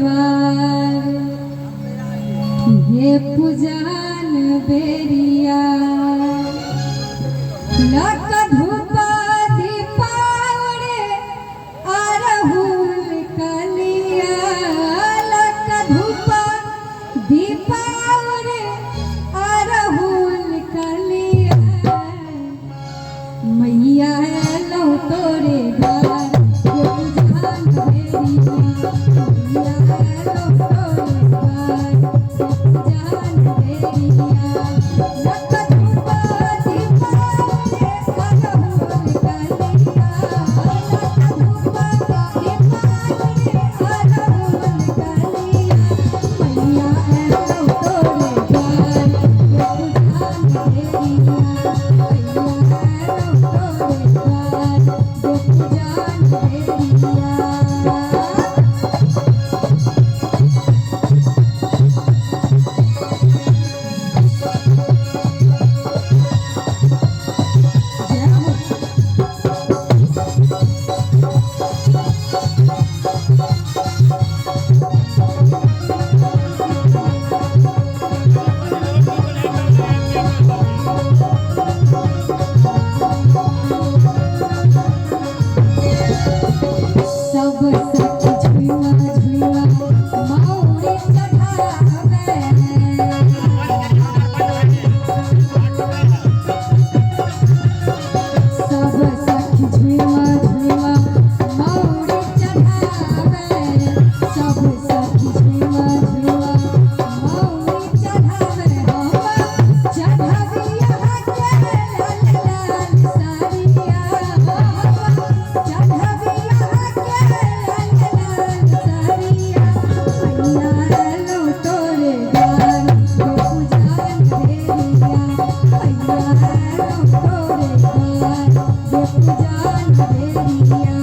द्वार हे पूजन बेरिया लक धूप दीपावरे अरहुल कलिया लक धूप दीपावरे अरहुल कलिया मैया एलौ तोरे द्वार हे पूजन बेरिया मैया एलौ तोरे द्वार हे पूजन बेरिया लक धूप दीपावरे अरहुल कलिया लक धूप दीपावरे अरहुल कलिया मैया एलौ तोरे द्वार हे पूजन बेरिया मैया एलौ तोरे द्वार हे पूजन बेरिया। जय हो। सब सखी झुइवा झुइवा मौरी चढ़ावे सब सखी झुइवा झुइवा मौरी चढ़ावे सब सखी झुइवा झुइवा मौरी चढ़ावे हम चढ़ाविया के लाल लाल साड़िया हम चढ़ाविया के लाल लाल साड़िया मैया एलौ तोरे द्वार हे पूजन बेरिया मैया एलौ तोरे द्वार हे पूजन बेरिया।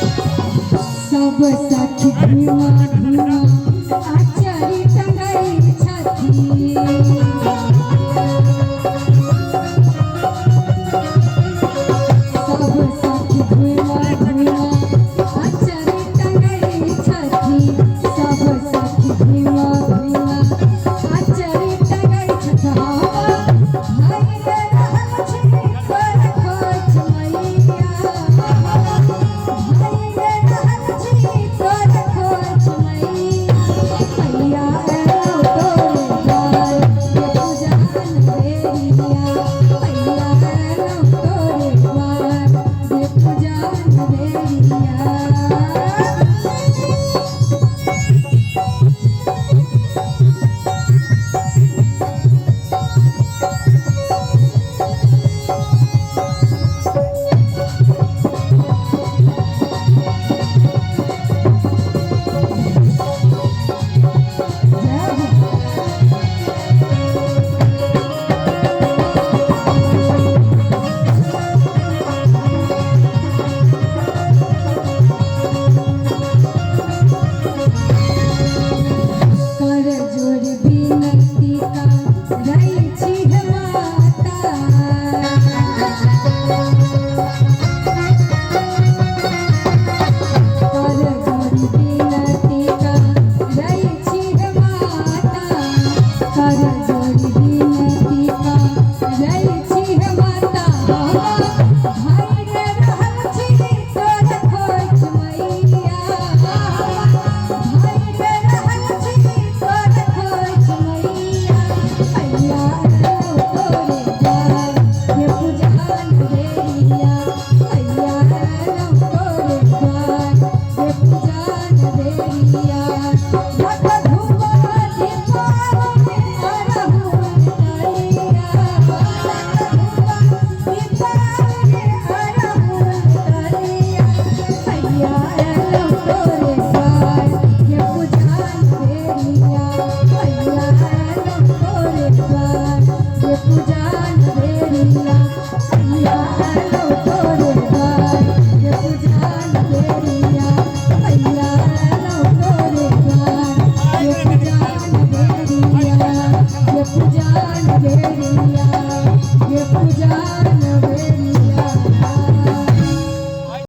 सब सखी धुआ धुआ आचारी टंगाई छथी सब सखी धुआ धुआ आचारी टंगाई छथी सब सखी धुआ धुआ आचारी टंगाई छथी हाय रे रहल छी तोर खोज मैया हाय रे रहल छी तोर खोज मैया मैया पिया आयल।